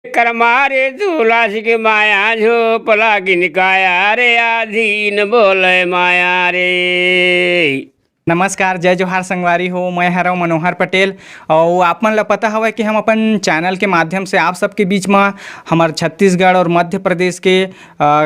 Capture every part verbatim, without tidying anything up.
करमा रे तू लासिक माया, झोप लागिन काया रे, आधीन बोले माया रे। नमस्कार, जय जोहार संगवारी हो, मैं हरव मनोहर पटेल। अउ आप मन ल पता हवय कि हम अपन चैनल के माध्यम से आप सबके बीच म हमर छत्तीसगढ़ और मध्य प्रदेश के, अ,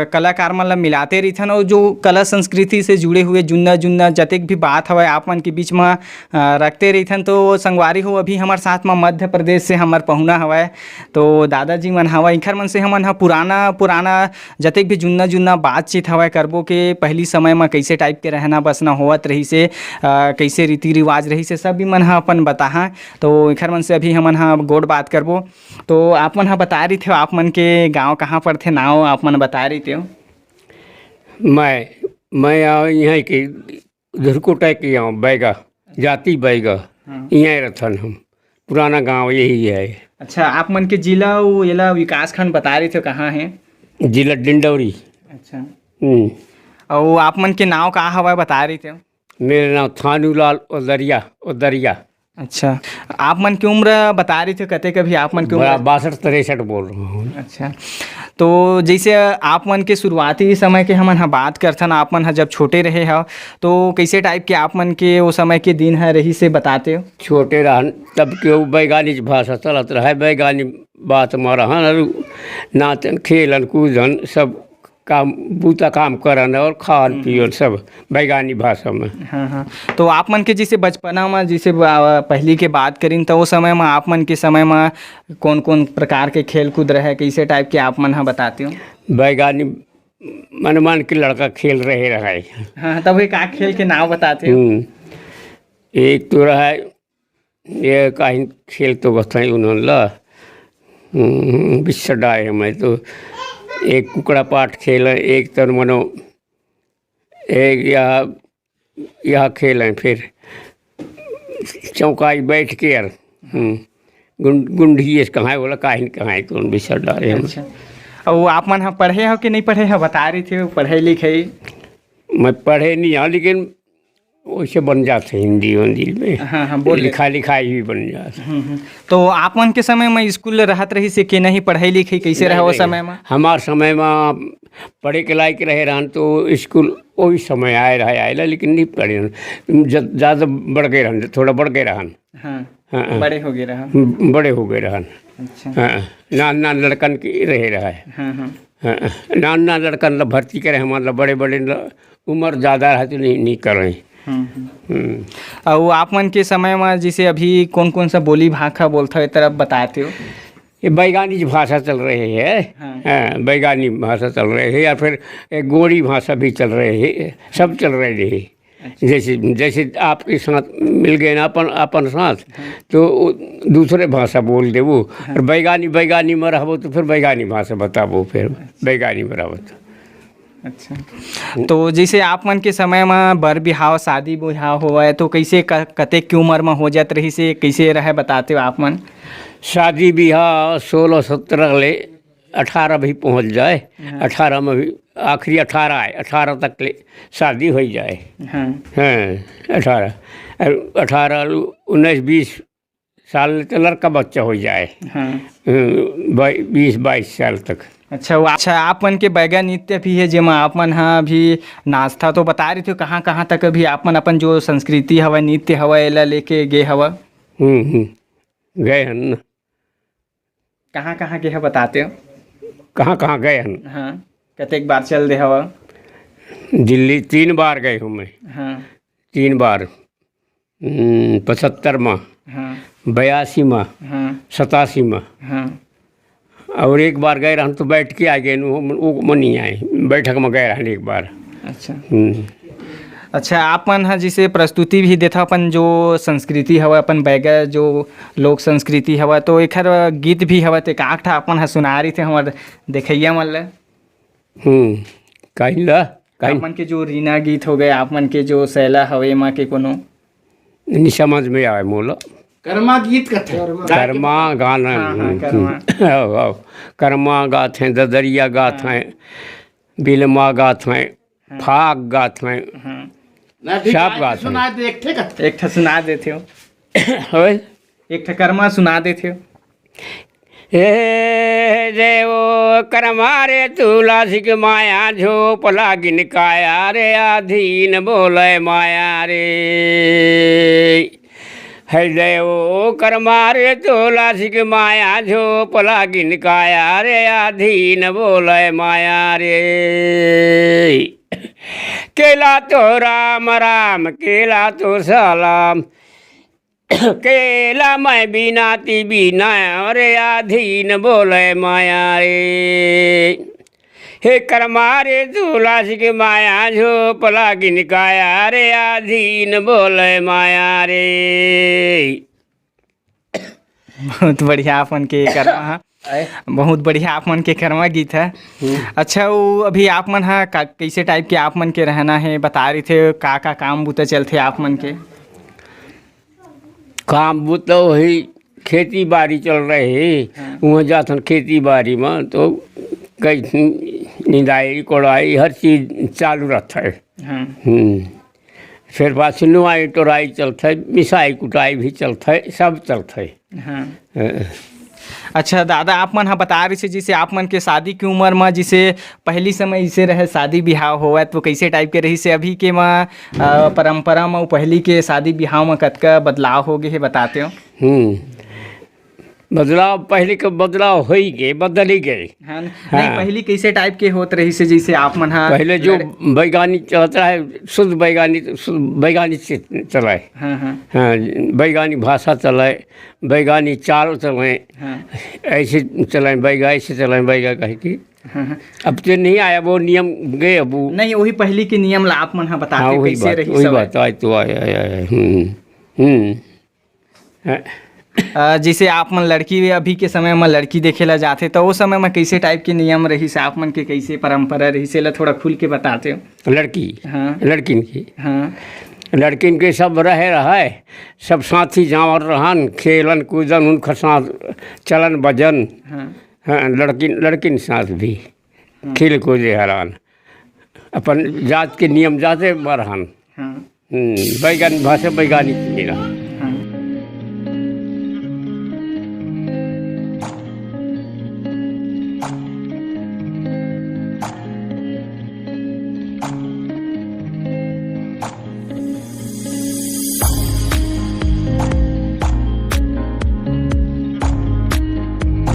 कलाकार मन ल मिलाते रहिथन, और जो कला संस्कृति से जुड़े हुए जुन्ना-जुन्ना जतेक भी बात हवय, आप मन के बीच म, अ, रखते रहिथन। तो संगवारी हो, अभी हमर साथ म मध्य प्रदेश से हमर पहुना हवय, तो दादाजी मन हवय, इखर मन से हमन ह पुराना, पुराना जतेक भी जुन्ना-जुन्ना बातचीत हवय करबो के पहिली समय म कइसे टाइप के रहना बसना होवत रहिस हे, अ, कइसे रीति रिवाज रहिस हे, सब भी मन ह अपन बताहा। तो एखर मन से अभी हमन ह गोठ बात करबो। तो आप मन ह बता रहिथेव, आप मन के गाँव कहाँ पड़थे, नाव आप मन बता रहिथेव। मैं, मैं आव इहाँ के धुरकोटा के आव, बैगा, जाति बैगा, हाँ। इहाँ रथन हम। पुराना गाँव यही है। अच्छा, आप मन के जिला, वो येला विकासखंड बता रहिथेव, कहाँ है? जिला डिंडौरी। अच्छा। हम्म। अउ आप मन के नाव का हवय, बता रहिथेव? मेरा नाम थानूलाल ओदरिया, ओदरिया। अच्छा, आप मन के उम्र बता रहिथेव, कतेक अभी आप मन के उम्र? बा-, बासठ तिरसठ बोल रहा हूँ। अच्छा, तो जैसे आप मन के शुरुआती समय के हमन ह बात करथन, आप मन ह जब छोटे रहे हव, तो कैसे टाइप के आप मन के वो समय के दिन ह रहिस हे, बतातेव? छोटे रहन तब के वो बैगानी भाषा चलत रहे, बैगानी बात म रहन, और नाचन, खेलन, कूदन, सब काम, बूता काम करन और खान हम्म। पियन सब बैगानी भाषा में। हाँ, हाँ। तो आप मन के जैसे बचपना में, जैसे बा-, पहली के बात करिन, तो वो समय में, आप मन के समय में कौन-कौन प्रकार के खेल कूद रहे, कैसे टाइप के आप मन ह बतातेव? बैगानी मन, मन के लड़का खेल रहे रहे। हाँ, तब ये का खेल के नाव बतातेव? हम्म। एक तो रहे ये काहिन खेल तो बताई उन्होंने ला, हम्म, बिस्सा डाय है मैं तो। एक कुकड़ा पाट खेल है, एक तर मनो, एक यह, यह खेल है, फिर चौकाई बैठ के यार, हम्म, गुंड-, गुंडी ये कहाँ है बोला, काहिन कहाँ है, कौन बिस्सा डाय है। अच्छा, अब वो आप मन ह पढ़े हो कि नहीं पढ़े हो, बता रहिथेव पढ़े लिखे? मैं पढ़े नहीं हाँ, लेकिन वैसे बन जात हे हिंदी वंदी में। हाँ, हाँ, बोल ले। लिखा लिखाई भी बन जात हे। हम्म, हम्म। तो आप मन के समय में स्कूल रहत रहिस हे कि नहीं, पढ़ाई लिखाई कैसे रहे वो समय में? हमार समय में पढ़े के लायक रहे रहन तो स्कूल वही समय आए रहे, आए ला, लेकिन नहीं पढ़े रहन। ज-, ज्यादा बढ़ गए रहन, थोड़ा बढ़ गए रहन। हाँ, हाँ, हाँ। बड़े हो गए रहन। बड़े हो गए रहन। अच्छा। हाँ, नान नान लड़कन के रहे रहे। हाँ, हाँ। हाँ, नान नान लड़कन ला भर्ती करे, हमार ला बड़े बड़े ला उम्र ज्यादा रहे तो नहीं, नहीं करे। हम्म, हम्म। हम्म। अउ आप मन के समय में जैसे अभी कौन कौन सा बोली भाखा बोलथव, ए तरफ बतातेव? ये बैगानी भाषा चल रही है। हाँ। हाँ, बैगानी भाषा चल रही है, या फिर एक गोंडी भाषा भी चल रही है, सब चल रही है। अच्छा। जैसे, जैसे आपके साथ मिल गए ना अपन, अपन साथ, हाँ। तो वो दूसरे भाषा बोल देबो। हाँ। और बैगानी, बैगानी में रहबो तो फिर बैगानी भाषा बताबो, फिर अच्छा। बैगानी में रहबो तो। अच्छा, तो जैसे आप मन के समय में बर बिहाव, शादी बिहाव होवय, तो कैसे क-, कतेक के उम्र में हो जात रहिस हे, कैसे रहे, बतातेव आप मन? शादी बिहाव सोलह सत्रह ले अठारह भी पहुँच जाए, हाँ। अठारह में भी आखिरी अठारह आए, अठारह तक ले शादी हो जाए। हाँ। हाँ, अठारह, और अठारह, उन्नीस, बीस साल ले तो लड़का बच्चा हो जाए। हाँ। हम्म, बाई-, बीस बाईस साल तक। अच्छा, वो, अच्छा, आप मन के बैगा नृत्य भी है, जेमा आप मन हा भी नाचथा, तो बता रहिथेव कहाँ कहाँ तक अभी आप मन अपन जो संस्कृति हवय, नृत्य हवय, एला लेके गे हवय? हम्म, हम्म, गए हन ना। कहाँ कहाँ गे हव, बतातेव? कहाँ कहाँ गए हन? हाँ, कतेक बार चल दे हव? दिल्ली तीन बार गए हूँ मैं। हाँ। तीन बार। हम्म, पचहत्तर में, हाँ। बयासी में, हाँ। सतासी में। हाँ। और एक बार गए रहन तो बैठ के आ गए, वो, वो मन नहीं आए, बैठक में गए रहन एक बार। अच्छा। हम्म। अच्छा, आप मन ह जैसे प्रस्तुति भी देथा अपन जो संस्कृति हवय, अपन बैगा जो लोक संस्कृति हवय, तो एखर गीत भी हवय, तो एकाक ठा अपन ह सुना रहिथेव हमर देखइया मन ल। हम्म, काहिन ला? काहिन? आप मन के जो रीना गीत हो गए, आप मन के जो सैला हवे मा के कोनो? नहीं समझ में आवे मोला। करमा गीत कथे। करमा गाना। हाँ, हाँ, हम्म, करमा। हम्म। आओ, आओ। करमा गात हैं, ददरिया गात हाँ। हैं, बिलमा गात हैं, हाँ। फाग गात हैं। हाँ। ना, ठीक सब है, गात हैं। सुना दे, एक ठे कथे। एक ठे सुना देतेव। होय? एक ठे करमा सुना देतेव। ए रे ओ करमा रे तुलसी के माया, झोप लागिन काया रे, अधीन बोले माया रे। हे रे ओ करमा रे तुलसी के माया, झोप लागिन काया रे, अधीन बोले माया रे। केला तो राम राम, केला तो सलाम, केला मैं बिनाती बिना रे, अधीन बोले माया रे। हे करमा रे तुलसी के माया, झोप लागिन काया रे, अधीन बोले माया रे। बहुत बढ़िया आप मन के करमा हा। आए। बहुत बढ़िया आप मन के करमा गीत है। हम्म। अच्छा, वो अभी आप मन हा का, कैसे टाइप के आप मन के रहना है, बता रही थे का का काम बूता चलथे आप मन के? काम बूता वही खेती बाड़ी चल रही। हाँ। वहाँ जाथन खेती बाड़ी में तो कई निंदाई कोड़ाई हर चीज चालू रहता है। हाँ। हम्म। फिर बाद से नुआई टोराई चलत है, मिसाई कुटाई भी चलत है, सब चलत है। हाँ। हाँ। अच्छा दादा, आप मन हा बता रही से जैसे आप मन के शादी की उम्र में जैसे पहली समय इसे रहे शादी बिहाव होवत, वो कैसे टाइप के रही से अभी के में, अ, परंपरा में पहली के शादी बिहाव में कतका बदलाव हो गए है बताते हो? हम्म। बदलाव, पहले के बदलाव होई गए, बदली गए। हाँ, नहीं, हाँ। पहली कैसे टाइप के होत रही से जैसे आप मन हा पहले जो लड़- बैगानी चलत रहे, शुद्ध बैगानी, शुद्ध बैगानी से चलाए। हाँ, हाँ। हाँ, बैगानी भाषा चलाए, बैगानी चाल चलाए, हाँ। ऐसे चलाए बैगा, ऐसे चलाए बैगा कह के। हाँ, हाँ। अब तो नहीं आया वो नियम गए, अब वो नहीं, वही पहली के नियम ला आप मन हा बताते हाँ, वही कैसे बात, रही वही सब। बात, आए तो आए, आए, आए, हम्म, हम्म। अ, जैसे आप मन लड़की, अभी के समय में लड़की देखे ला जाथे, तो वो समय में कैसे टाइप के नियम रहिस, आप मन के कैसे परंपरा रहिस, एला थोड़ा खुल के बताते हो? लड़की, हाँ। लड़किन की। हाँ। लड़किन के सब रहे रहे, सब साथी जावर रहन, खेलन कूदन, उनकर साथ चलन बजन। हाँ। हाँ, लड़किन, लड़किन साथ भी हाँ। खेल कूदे हरान, अपन जात के नियम जाते बरहन। हाँ। हम्म, बैगन भाषा बैगानी मेरा।